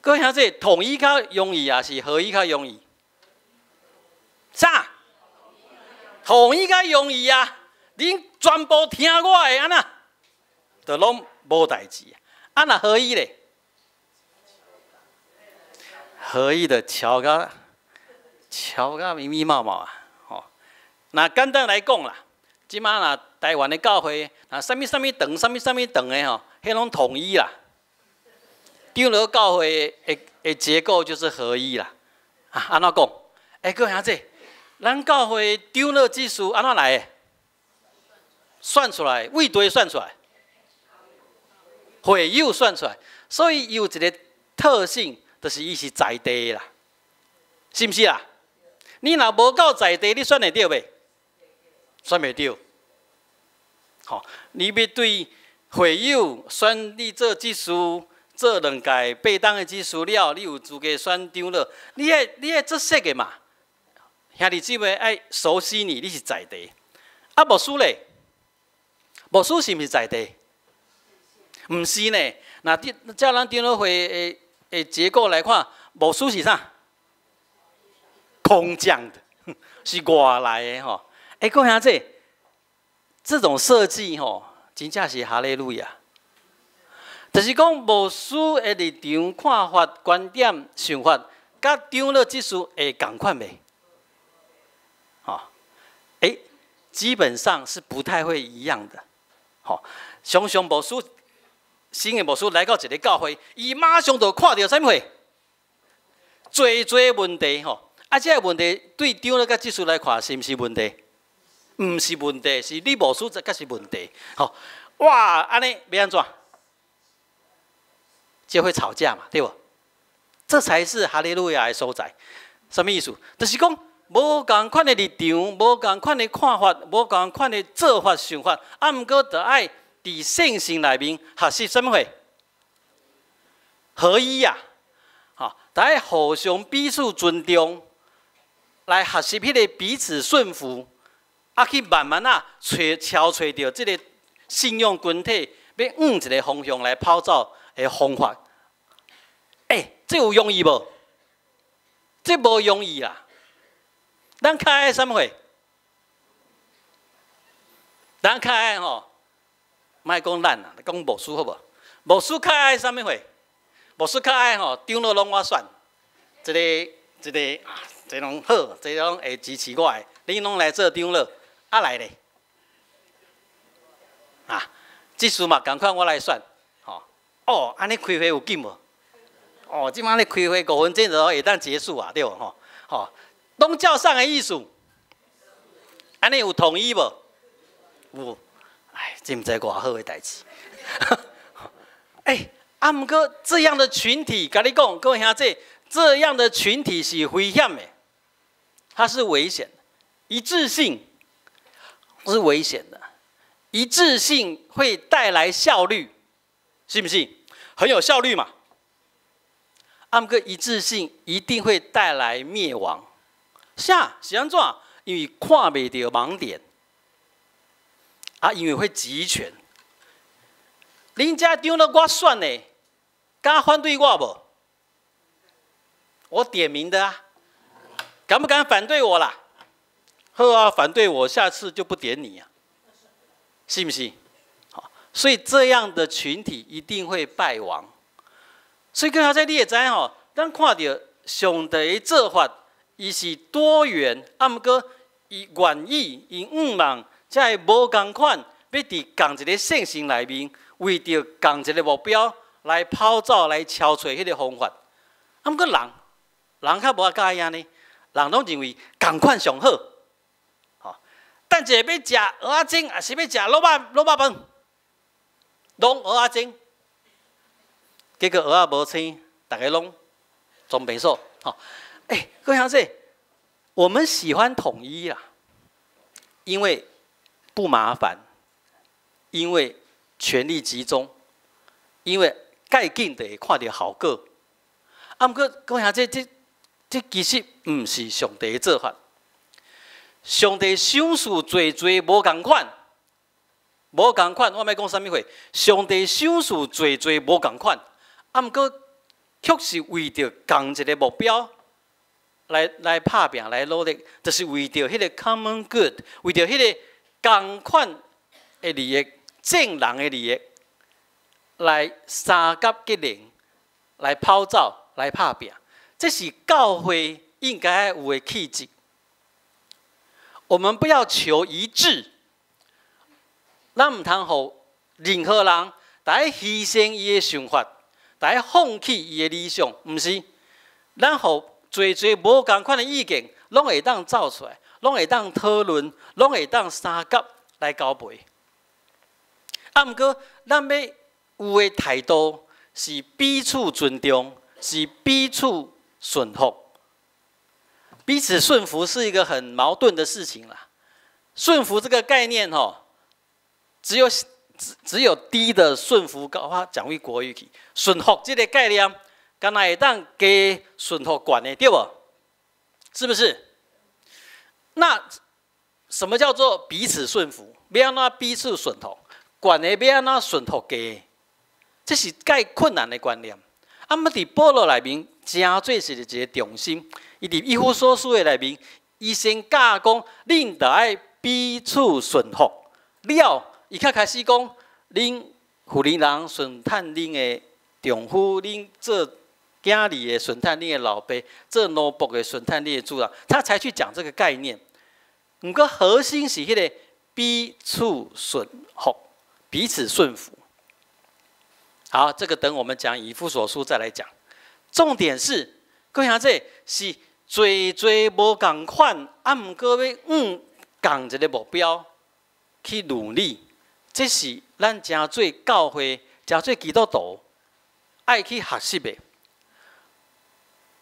各位兄弟，統一較容易，抑是合一較容易？啥？統一較容易啊！恁全部聽我的，按怎？就攏無代誌。啊，若合一咧？合一的喬甲喬甲密密麻麻啊！吼，那簡單來講啦，這馬若台灣的教會，若啥物啥物堂、啥物啥物堂的吼，彼攏統一啦。長老教會的結構就是合一啦。啊，按怎講？欸，各位兄弟，咱教會長老執事按怎來的？選出來，佗佗選出來，會友選出來，所以有一個特性，就是伊是在地的啦，是毋是啦？你若無夠在地，你選會著袂？選袂著。吼，你欲對會友選你做執事，做兩屆八冬的執事了，你有資格選長老。你愛做熟的嘛？兄弟姊妹愛熟悉你，你是在地。啊，牧師咧？牧師是毋是在地？毋是呢。若照咱長老會的結構來看，牧師是啥？空降的，是外來的吼。欸，各位兄弟，這種設計吼，真正是哈利路亞。就是講牧師的立場、看法、觀點、想法，佮長老執事會仝款袂？吼，欸，基本上是不太會一樣的。吼，常常牧師，新的牧師來到一个教會，伊馬上就看著啥物貨？濟濟問題吼，啊，這个問題對長老佮執事來看，是毋是問題？毋是問題，是你牧師才是問題。吼，哇，按呢欲按怎？就會吵架嘛，對無？這才是哈利路亞的所在。啥物意思？就是講無仝款的立場，無仝款的看法，無仝款的做法想法，啊，毋過著愛佇聖性內面學習啥物貨？合一呀，吼，著愛互相彼此尊重，來學習彼个彼此順服，啊，去慢慢仔揣敲揣著這个信仰群體，欲向一个方向來跑走的方法。欸，這有容易無？這無容易啦。咱較愛啥物貨？咱較愛吼，莫講咱啦，講牧師好無？牧師較愛啥物貨？牧師較愛吼，長老攏我選，這个這个啊，這攏好，這攏會支持我的，恁攏來做長老，啊來咧，啊，執事嘛仝款我來選，吼，哦，按呢開會有緊無？哦，這擺咧開會5分鐘就會當結束啊，對無吼？吼，攏照啥的意思，按呢有統一無？有，哎，這毋知偌好的代誌。欸，啊，毋過這樣的群體，共你講，各位兄弟，這樣的群體是危險的，它是危險的，一致性是危險的，一致性會帶來效率，是毋是？很有效率嘛。啊，毋過一致性一定會帶來滅亡。啥？是按怎？因為看袂著盲點，啊，因為會集權。恁遮長老我選的，敢反對我無？我點名的啊，敢不敢反對我啦？好啊，反對我，下次就不點你啊，是毋是？好，所以這樣的群體一定會敗亡。所以，閣較濟你會知吼，咱看著上帝的做法，伊是多元，啊，毋過伊願意，伊向望，才會無仝款，欲佇仝一个聖城內面，為著仝一个目標來跑走，來敲揣彼个方法。啊，毋過人，人較無佮意按呢，人攏認為仝款上好。吼，等一下欲食蚵仔煎，抑是欲食滷肉飯？攏蚵仔煎。結果蚵仔無青，逐个攏裝白數。吼，欸，各位兄弟，我們喜歡統一啦，因為不麻煩，因為權力集中，因為蓋緊就會看著效果。啊，毋過各位兄弟，這其實毋是上帝的做法。上帝賞賜濟濟無仝款，無仝款，我欲講啥物話？上帝賞賜濟濟無仝款，啊，毋過卻是為著仝一个目標來拍拚、來努力，就是為著彼个 common good，為著彼个仝款的利益、眾人的利益，來三甲結連，來跑走、來拍拚。這是教會應該有的氣質。我們不要求一致，咱毋通予任何人來犧牲伊的想法，來放棄伊的理想，毋是。咱予濟濟無仝款的意見，攏會當走出來，攏會當討論，攏會當相佮來交陪。啊，毋過咱欲有的態度是彼此尊重，是彼此順服。彼此順服是一個很矛盾的事情啦。順服這個概念吼，只有低的順服高，我講為國語去。順服這個概念，敢若會當低順服懸的，對無？是不是？那什麼叫做彼此順服？欲按怎彼此順服？懸的欲按怎順服低？這是蓋困難的觀念。啊，毋佇保羅內面，誠做是一個重心。伊佇以弗所書的內面，伊先教講，恁著愛彼此順服。了，伊較開始講，恁婦人順趁恁的丈夫，恁做囝兒的順趁恁的老爸，做奴僕的順趁恁的主人，他才去講這個概念。毋過核心是彼个彼此順服，彼此順服。好，這個等我們講以弗所書再來講。重點是，各位兄弟是濟濟無仝款，啊，毋過欲向仝一个目標去努力，這是咱誠做教會、誠做基督徒愛去學習的。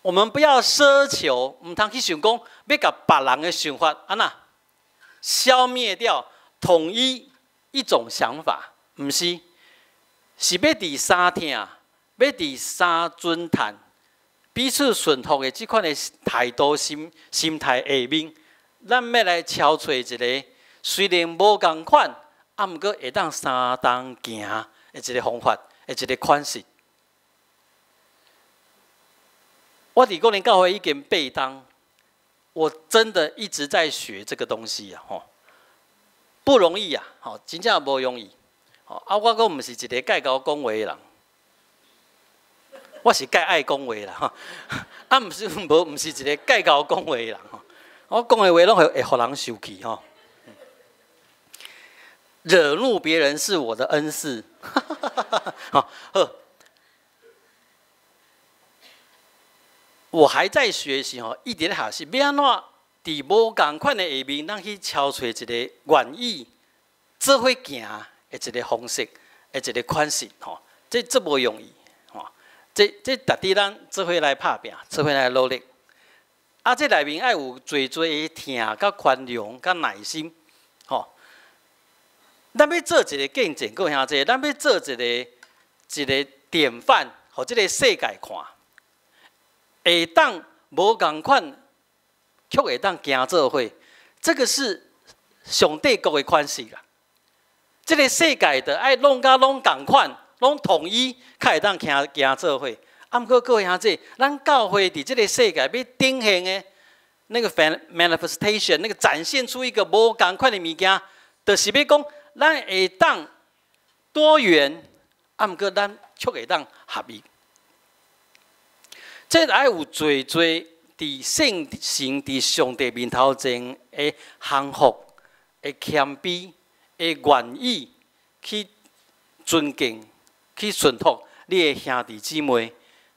我們不要奢求，毋通去想講欲共別人的想法按怎消滅掉，統一一種想法，毋是，是欲佇相疼，欲佇相尊嘆，彼此順服的這款的態度、心態下面，咱欲來敲揣一个雖然無仝款，啊，毋過會當相同行的一个方法，的一个款式。我佇哥林教會已經8冬，我真的一直在學這個東西啊，吼，不容易啊，吼，真正無容易。吼，啊，我閣毋是一个蓋𠢕講話的人，我是蓋愛講話啦，吼，啊，毋是無，毋是一个蓋𠢕講話的人，吼，我講的話攏會予人生氣，吼。惹怒別人是我的恩賜，好，好。我還在學習吼，一直咧學習，欲按怎佇無仝款的下面，咱去敲揣一个願意做伙行的一个方式，的一个款式吼，這足無容易吼，這值得咱做伙來拍拚，做伙來努力。啊，這內面愛有濟濟的疼、佮寬容、佮耐心，吼。咱欲做一个見證，各位兄弟，咱欲做一个典範，予這个世界看。會當無仝款，卻會當行做伙，這個是上帝國的款式啦。這个世界著愛攏佮攏仝款，攏統一，較會當行行做伙。啊，毋過各位兄弟，咱教會佇這个世界欲展現的那個 manifestation，那個展現出一個無仝款的物件，就是欲講咱會當多元，啊，毋過咱卻會當合一。這愛有濟濟佇聖神佇上帝面頭前的降服、的謙卑、的願意去尊敬、去順服你的兄弟姊妹，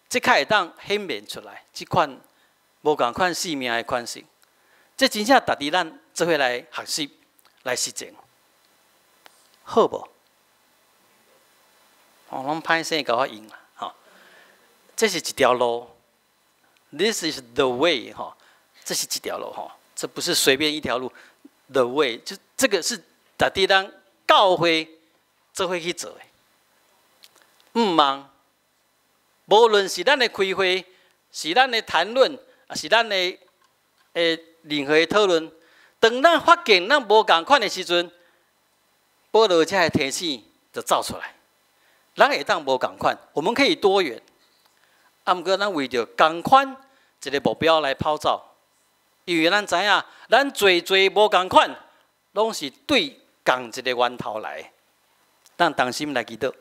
這較會當顯現出來。這款無仝款性命的款式，這真正值得咱做伙來學習、來實踐，好無？哦，攏歹勢共我應啦，吼！這是一條路。This is the way，哈，這是一條路，哈，這不是隨便一條路。The way，就這個是值得咱教會做伙去做的。毋茫，無論是咱的開會，是咱的談論，抑是咱的任何的討論，當咱發現咱無仝款的時陣，保羅這个提醒就走出來。咱會當無仝款，我們可以多元。啊，毋過咱為著仝款一个目標來跑走，因為咱知影，咱濟濟無仝款，攏是對仝一个源頭來。咱同心來祈禱。